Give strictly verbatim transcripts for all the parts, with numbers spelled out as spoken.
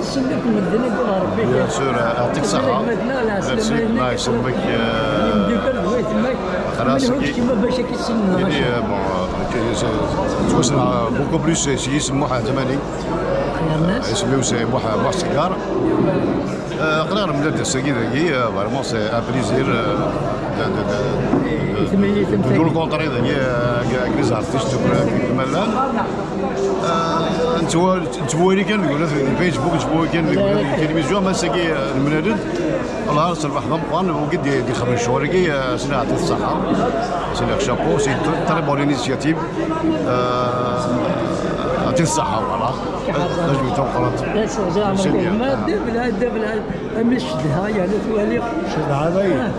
Ssellek medden akk ɣer Rebbi. Bien sûr, euh, يعطيك الصحة. Merci, الله يسلمك. Xalaṣ, euh, bon, euh, ttwassneɣ beaucoup plus s yisem Muḥ Ɛetmani. Isem-iw c'est Muḥ, Muḥ Seggar. Euh, aql-aɣ nemlal-d ass-agi dagi, euh, vraiment c'est un plaisir, euh, de, de, de, de nous rencontrer dagi, euh, avec les artistes, euh, qui sont là. Euh, nettwali kan deg Facebook, nettwali kan deg la télévision, ma ass-agi, euh, nemlal-d. Wellah, s lferḥ d ameqqran, wigi d-, d-ixedmen ccɣel-agi, euh, s-nɛeṭṭi-t ṣṣeḥḥa. S-nɛeṭṭi chapeau, c'est une très bonne initiative. Euh, ɛeṭṭi-t ṣṣeḥḥa, voilà. Tajmilt tameqqrant. Merci bien. Dda Belɛid, Dda Belɛid, amek cedhaɣ, yeɛni twaliḍ? Cedhaɣ dayen. Ah,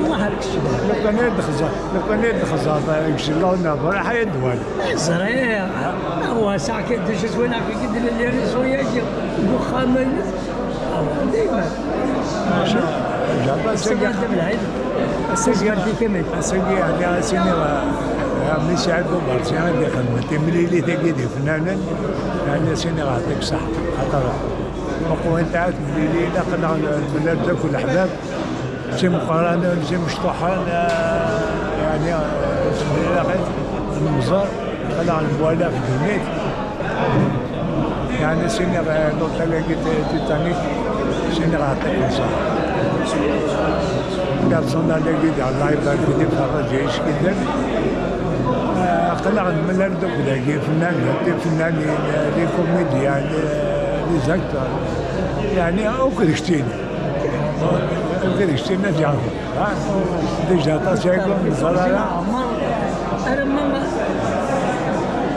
Allah ar k-cedhaɣ. Lukan ad d-xẓer, lukan ad d-xẓer, deg ccella ur neɛḍer, ḥaya d-wali. Ẓriɣ. Wa saɛa kan d acu twalaɣ kiki d les réseaux-agi, deg uxxam-agi. Dayma. Maca, ǧaba, ass-agi, Dda Belɛid. Ass-agi, ass-agi, yeɛni, ass-agi, ɛemmi Sɛid Bubersi i d-ixedmen timlilit-agi d ifennanen, yeɛni, ass-agi, ɛeṭṭik ṣṣeḥ, xaṭer ma qwant temlilin, aql-aɣ nemlal-d akk leḥbab, d timeqqranin, d timecṭuḥin, eh, yeɛni, eh, nemẓer, aql-aɣ nemwala ɣef ddunit. Yeɛni, sini, eh, l'hôtel-agi Titanic, sini, ɛeṭṭik ṣṣeḥ. Personnel-agi, d Allah ibarek di Ferraǧ Ickiden. Eh, aql-aɣ nemlal-d akk dagi, ifennanen, tifennanin, eh, les comédiens, eh, les acteurs. Yeɛni, akk d keččini. Akk d keččini, ad yeɛfu. Ha? Déjà, aṭas aya ur neẓra ara. Arma,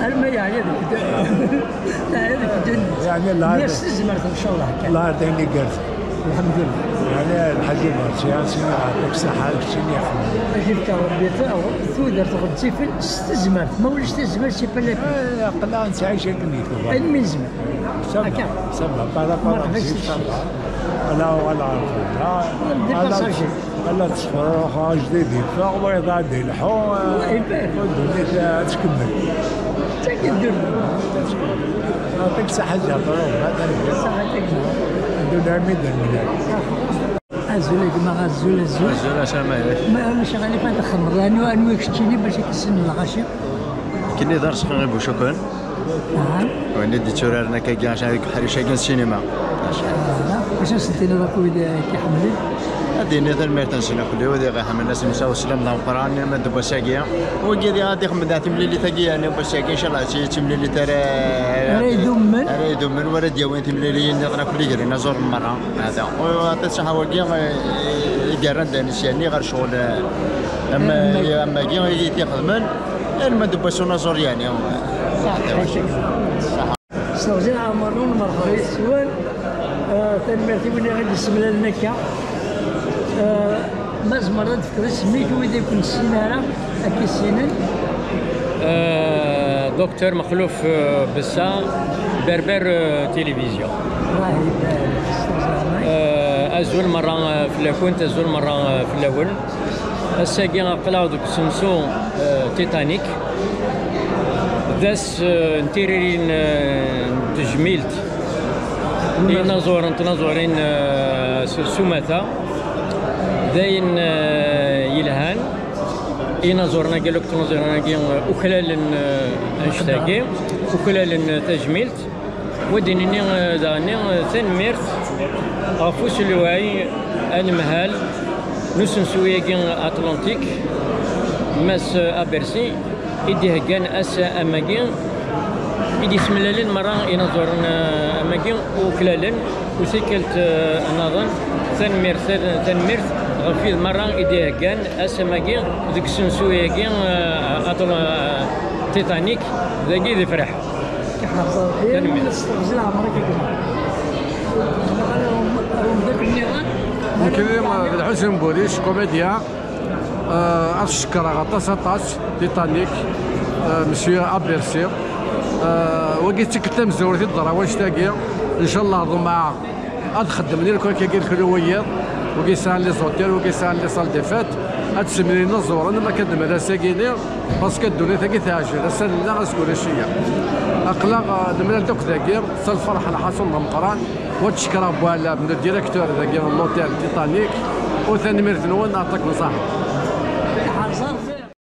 arma yeɛya deg ddunit. Yeɛya deg ddunit. Yeɛni, la, s tezmert, ncallah kan. La, d ayen igerrzen. Lḥemdullah. Yeɛni, Lḥaǧi Bersi, a Sidi, yeɛṭik ṣṣeḥḥa, keččini ixedmen. Ad yefk Rebbi ta-, tudert ɣezzifen s tezmert. Ma ulac tezmert, c'est pas la peine. Eh, aql-aɣ nettɛic akken i tebɣa. Almi nezmer. Ça va, ça va, par rapport à ça va. Ala, ala, ala. Des passagers. Ala ttefruɣ, ajdid yeffeɣ, wayeḍ ad d-ilḥu, eh, ddunit ad tkemmel. Yeɛṭik ṣṣeḥḥa, ǧafer, ma d argaz. Ṣaḥit a gma. Ddunit mi d-nmlal. Azul a gma, azul, azul. Azul, asama. Ma, ma ulac aɣilif ad txedmeḍ, anwa, anwa keččini bac ad k-issinen lɣaci? Kenni d arezqi i Bucukun. Aha. Win i d-yetturaren akkagi, acu deg uḥric-agi n ssinima. Aha. Acu s-tiniḍ akk wid, eh, k-iḥemmlen? Ad d-iniɣ tanemmirt-nsen akk, wid i ɣ-iḥemmlen, ad sen-nsaw sslam d ameqqran, ma d wass-agi. Wigi di ad ixemmen da timlilit-agi, yeɛni wass-agi, ncallah, d timlilit ara, ara idumen, ara idumen, wara d-yawin timliliyin nniḍen akk, li grin aẓur n merra. Hada. U aṭas ṣṣeḥḥa wagi, eh, i yerran d anis, yeɛni, ɣer ccɣel, eh, am, am wagi i t-ixedmen. Alma d wwas unaẓur, yeɛni. Ṣaḥit. Ṣaḥa. Seɣzi Ɛmer, merḥba yes-wen. Eh, tanemmirt i win i ɣ-d-issemlalen akka. Eh, ma tzemreḍ ad d-tefkeḍ isem-ik i wid ur ken-nessin ara, ad k-issinen? Eh, Docteur Mexluf, eh, Bessa, Berber, eh, Télévision. Allah ibarek, seɣzi Ɛmer. Eh, azul merra, eh, fell-akent, azul merra, eh, fell-awen. Ass-agi aql-aɣ deg usensu, eh, Titanic. D ass, eh, n tiririn, eh, n tejmilt i inaẓuren n tnaẓurin, eh, s, s umata. D ayen, eh, yelhan. Inaẓuren-agi, akk tnaẓurin-agi, eh, uklalen, eh, annect-agi, uklalen, eh, tajmilt. Wa d-nini, eh, daɣen, eh, tanemmirt ɣef uselway anemhal n usensu-agi Atlantique, Mass Abersi, i d-iheggan ass amagi, i d-yessemlalen merra inaẓuren, eh, amagi uklalen, u tikkelt, eh, nniḍen, tanemmirt, tanemmirt ɣef wid merra i d-iheggan ass amagi deg usensu-agi, eh, Atl-, eh, Titanic, dagi di Friḥ. Tanemmirt. Tanemmirt. Nekkini, eh, d Lḥusin Buric, comédien. Eh, ad cekkreɣ aṭas, aṭas, Titanic, eh, Monsieur Abersi. Eh, wagi d tikkelt tamezwarut i d-teḍra wannect-agi. Ncallah ḍemɛeɣ ad xeddmen irk akkagi lkul wiyiḍ, wigi yesɛan les hôtels, wigi yesɛan les salles des fêtes, ad semrin inaẓuren, am akka d-nemla ass-agi-ni, parce que ddunit-agi teɛjel, ass-a nella, azekka ulac-iyi. Aql-aɣ, eh, nemlal-d akk dagi, s lferḥ, lḥasun d ameqqran, Wa tcekra Buɛlab, le directeur dagi n l'hôtel Titanic. U tanemmirt-nwen, aṭak n ṣaḥa.